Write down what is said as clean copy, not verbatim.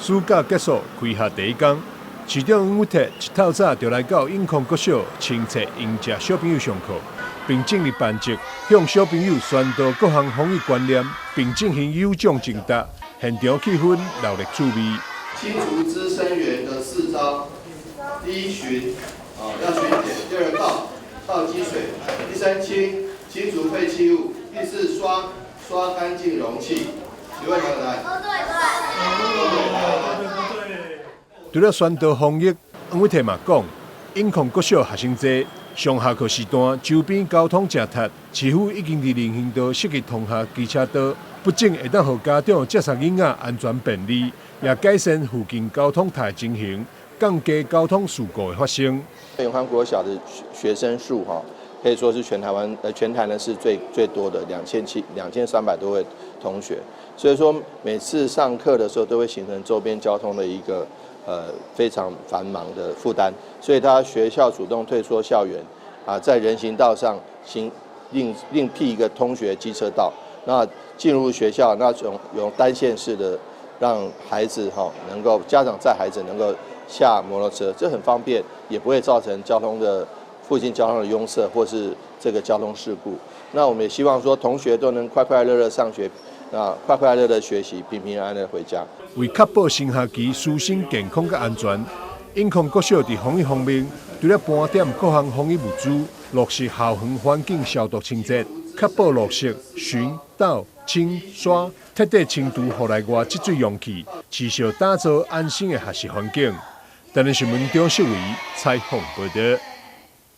暑假結束，開學第一工，市長黃偉哲一透早就來到永康國小親切迎接小朋友上課，並進入班級向小朋友宣導各項防疫觀念，並進行有獎徵答，現場氣氛熱鬧趣味。清除孳生源的四招：第一巡，啊要巡檢；第二倒，倒積水；第三清，清除廢棄物；第四刷，刷乾淨容器。請問哪個答案？都對，都對。除了宣導防疫，黃偉哲嘛講，永康國小學生濟，上下課時段周邊交通誠塞，市府已經佇人行道設計同學機車道，不僅會當予家長接送囡仔安全便利，也改善附近交通塞情形，降低交通事故的發生。永康國小的學生數哈，可以說是全台灣全台呢是最最多的2300多位同學，所以說每次上課的時候都會形成周邊交通的一個非常繁忙的負擔，所以他學校主動退出校園，啊，在人行道上行另闢一個通學機車道，那進入學校那種用單線式的，讓孩子哈能夠家長載孩子能夠下摩托車，這很方便，也不會造成交通的附近交通的擁塞或是這個交通事故。那我們也希望說同學都能快快樂樂上學，啊，快快樂樂學習，平平安安的回家。為確保新學期師生健康佮安全，永康國小佇防疫方面，除了盤點各項防疫物資，落實校園環境消毒清潔，確保落實巡、倒、清、刷，徹底清除戶內外積水容器，持續打造安心的學習環境。台南新聞張世維採訪報導。